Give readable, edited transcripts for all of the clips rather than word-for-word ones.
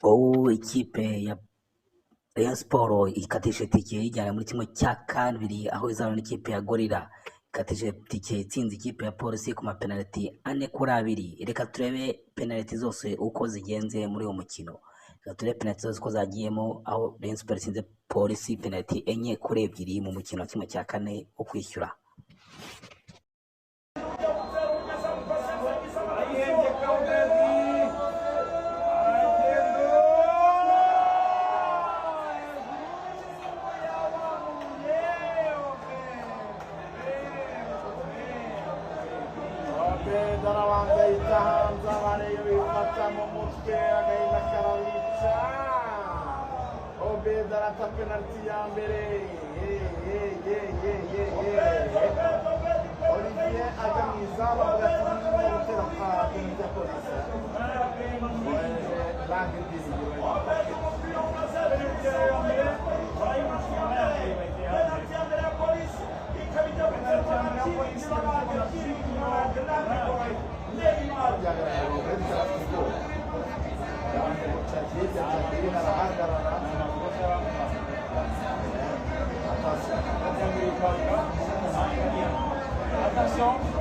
Ubu ikipe ya Rayon Sports ikatije itike iyijyana muri kimwe cya kabiri, aho izahura n'ikipe ya Gorilla. Ikatije itike itsinze ikipe ya Polisi ku mapenaliti 4-2. Reka turebe penaliti zose uko zigenze muri uwo mukino. Reka turebe penaliti zose uko zagiyemo, aho Rayon Sports itsinze Polisi penaliti 4-2 mu mukino wa kimwe cya kane wo kwishyura. Arabanza yita hanze, abareyo bifata mu mutwe, agahinda karabica. Obed arata penaliti ya mbere. Olivier ajya mu izamu, avuga ati niba gutera penaliti ya Polisi. Banki Byiringiro. Attention.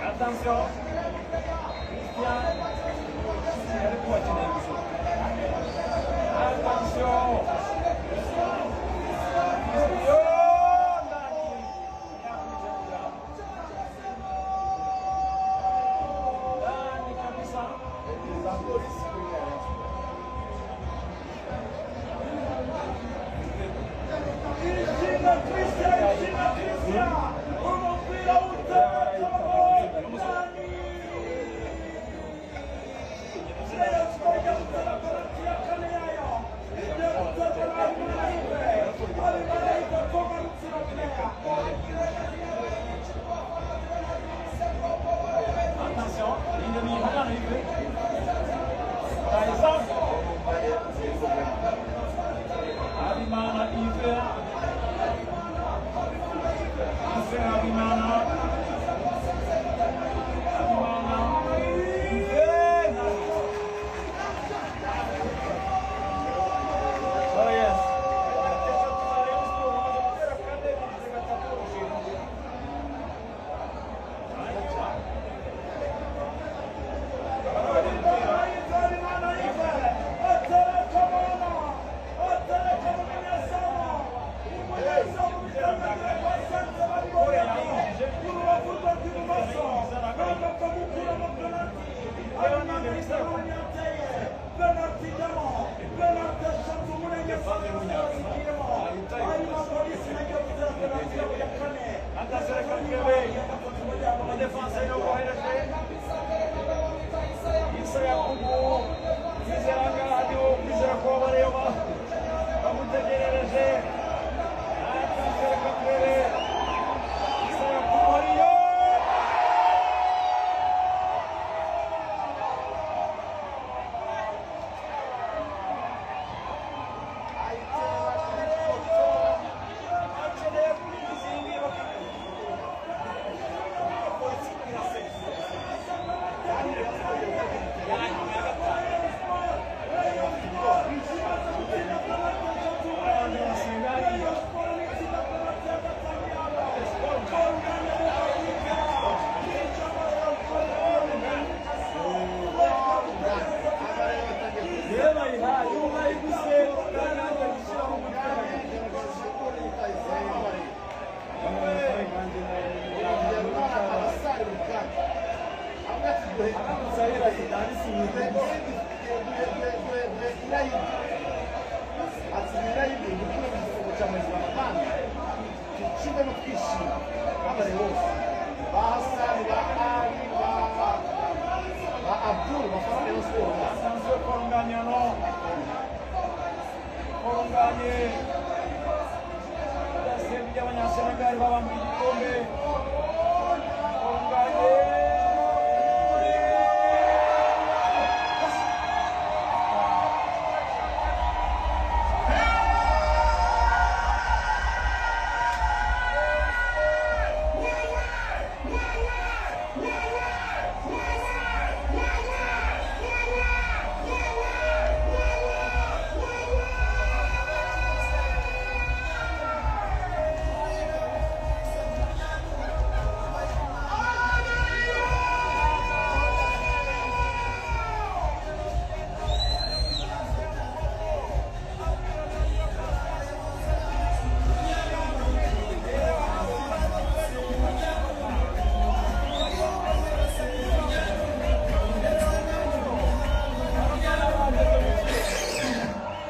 Attention, Christian, attention, Bayihaye ubu bayiguze kandi nanjye gushyiraho umutwe. Aramutse ahirahira abisubiza. Tucibemo twishima abare bose ba Hasani, ba Ali, ba Abdul bafana Rayon Sports bose. Attention, Koronganyano. Koronganye. Byasebye by'Abanyasenegali babambuye igikombe. Koronganye.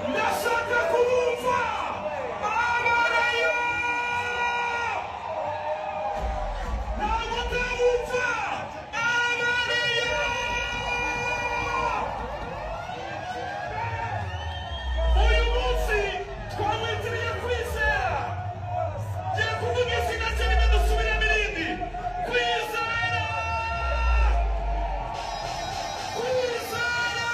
Ndashaka kubumva abarayo, ntabwo ndabumva abarayo. Uyu munsi twamwitiriye Kwizera. Ngiye kuvuga izina rye rimwe, dusubiremo irindi: Kwizera, Kwizera,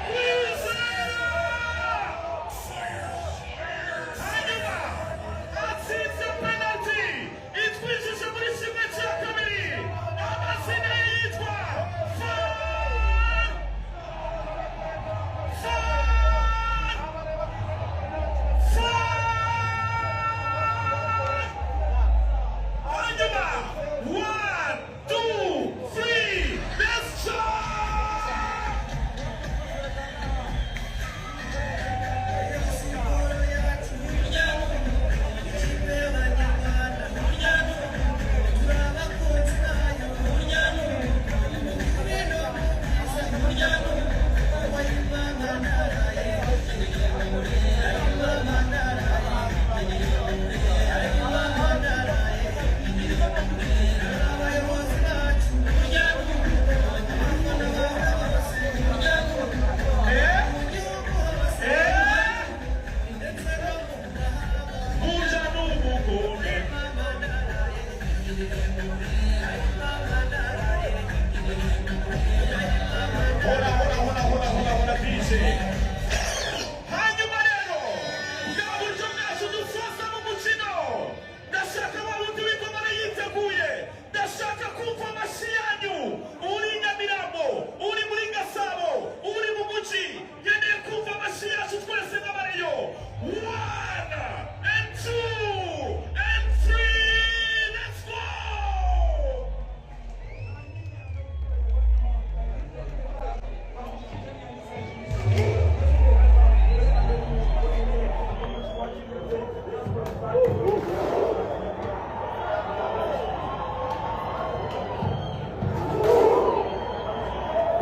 Kwizera. Hanyuma atsinze penalty itwinjije muri 1/2. Amazina ye yitwa Fan Fan Fan. Hanyuma one, two, three, let's jump! Burya ni ubugome. Hola, hola, hola, hola, hola, hola, DJ. Hanyuma rero bwa buryo bwacu dusoza mu mukino, ndashaka wa wundi w'ingoma yiteguye, ndashaka kumva amashyi yanyu. Uri i Nyamirambo, uri muri Gasabo, uri mu mujyi, nkeneye kumva amashyi yacu twese nk'abareyo. One and two and three, let's go!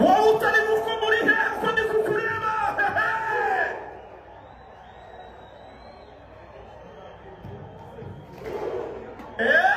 Wowe utari kuko muri he uko ndi kukureba hehe. Eh?